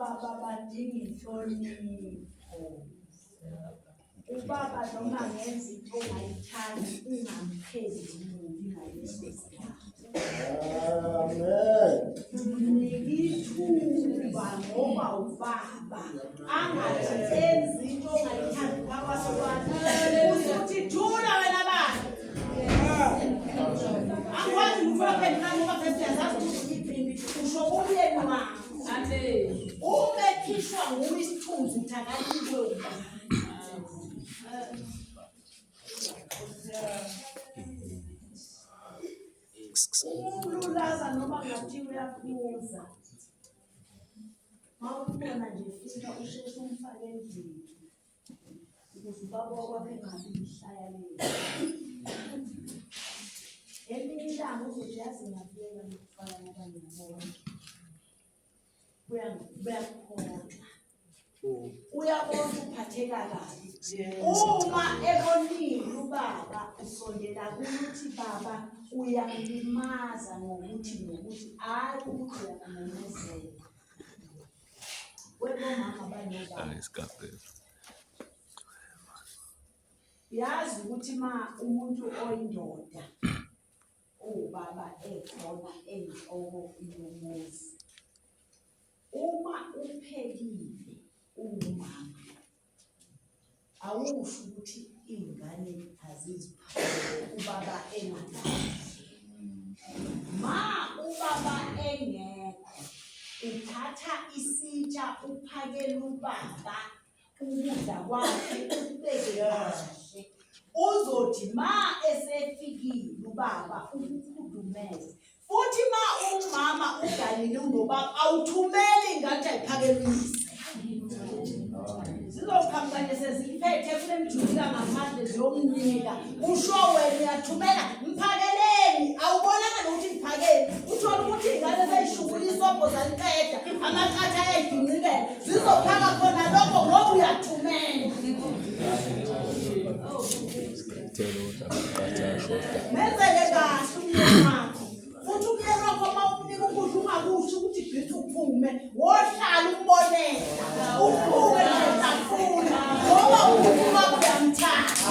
Obaba badinga inhlonipho. Ubaba noma ngenza into ongayithandi ungamphenduli ngaleso sikhathi. Amen. Mnike ithuba ngoba ubaba angathi enza into ongayithandi phakathi usuthi thula wena baba. Angikwazi ukuthi waphendula ngoba phela siyazazi ukuthi uyiphimbi usho umyeni wakho. Amen. Uma ekhishwa nguwe isithunzi uthi akanikwe ubani. Umlulaza noma ngathi uyaphuza. Mawubona nje fika usheshe umfake endlini. Ukuze ubaba wakwakho engabi lihlaya leli. Elinye ilanga uzothi yazi ngiyakuyeka lokufaka ngoba ngiyabona. Kuyakuphoxa. Uyabona uphatheka kabi. Uma ebonile ubaba usondela kuye uthi baba uyangilimaza ngokuthi nokuthi hhayi ukuthi uyakumemezela. Webomama banobaba. Yazi ukuthi ma umuntu oyindoda ubaba ekhona eyinhloko yomuzi uma uphekile ungumama awusho ukuthi iy'ngane aziziphakele ubaba engadli ma ubaba engekho uthatha isitsha uphakele ubaba ukudla kwakhe ukubeke kahle uzothi ma esefikile ubaba ukukhudumeze futhi ma umama uganile unobaba awuthumeli ingane ayiphakele uyise zizoqhamuka nje seziphethe kunemjulika ngaphandle ziyomnika usho wena uyathumela mphakeleni awubonanga nokuthi mphakeni uthole ukuthi iy'ngane seyishukula isobho zaliqeda amaqatha ayayidunqikela zizophaka khona lokho ngoba uyathumela menzele kahle umyeni wakho futhi umyeni wakho uma umnika ukudla ungakusho ukuthi bhithi uphume wohlala umbonela uphume nje tafula ngoba uphuma uyamthanda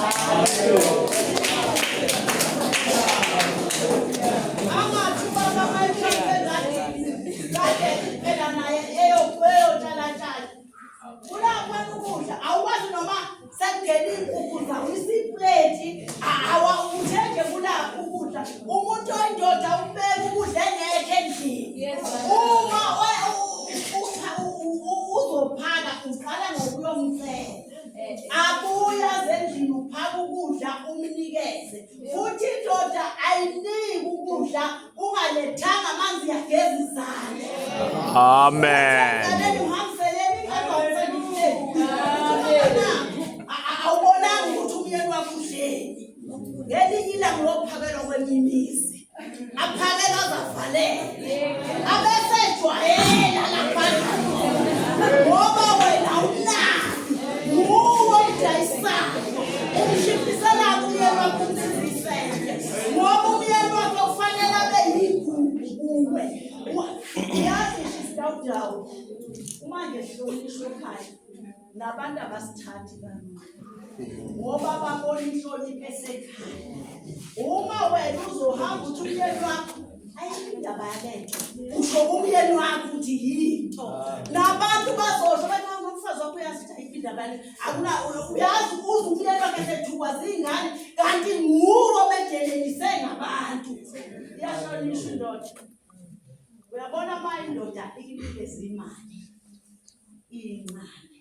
angathi ubaba mayishayile engadini kade phela naye eyotshala-tshala Ulakhona ukudla awukwazi noma sekungena iy'nkukhu zawisa ipleti awa uthe nje kulapho ukudla umuntu oyindoda umbeka ukudla engekho endlini uma uzophaka uqala ngokuyomcela abuye aze endlini uphaka ukudla umnikeze futhi indoda ayiniki ukudla ungalethanga amanzi yageza izandla amen awubonanga ukuthi umyeni wakho udleni ngelinye ilanga uyophakelwa kwenye imizi aphakela azavalele abesejwayela lapha ngoba wena awunaki nguwe omdayisayo umshiphisela umyeni wakho umsindisele ngoba umyeni wakho kufanele abe yigugu kuwe uyazi shisidawudawu uma nje hlonishwa ekhaya nabantu abasithathi kalula ngoba babona inhlonipho esekhaya uma wena uzohamba uthi umyeni wakho ayikho indaba yalento usho kumyeni wakho ukuthi yinto nabantu bazosho bathi umfazi wakho uyazi ukuthi ayikho indaba yale akuna uyazi uze umyeni wakhe sethukwa ziyingane kanti nguwe obedelelise ngabantu iyahlonishwa indoda uyabona uma indoda ikunikeza imali incane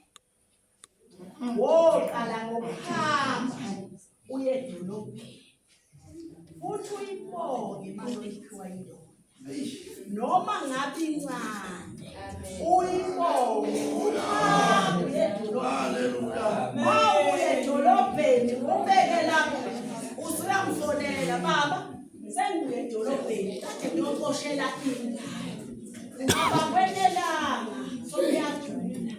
woqala ngokuhamba uye edolobheni futhi uyibonge imali oyiphiwa indoda noma ngabe incane uyibonge uhambe uye edolobheni ma uye edolobheni ubeke lapho usuyamfonela baba sengibuye edolobheni kade ngiyocoshela ingane abakwenelanga sokuyadula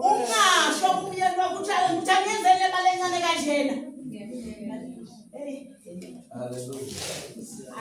ungasho kumyeni wakho ukuthi ukuthi angiyenzele imali encane kanjena. Hallelujah.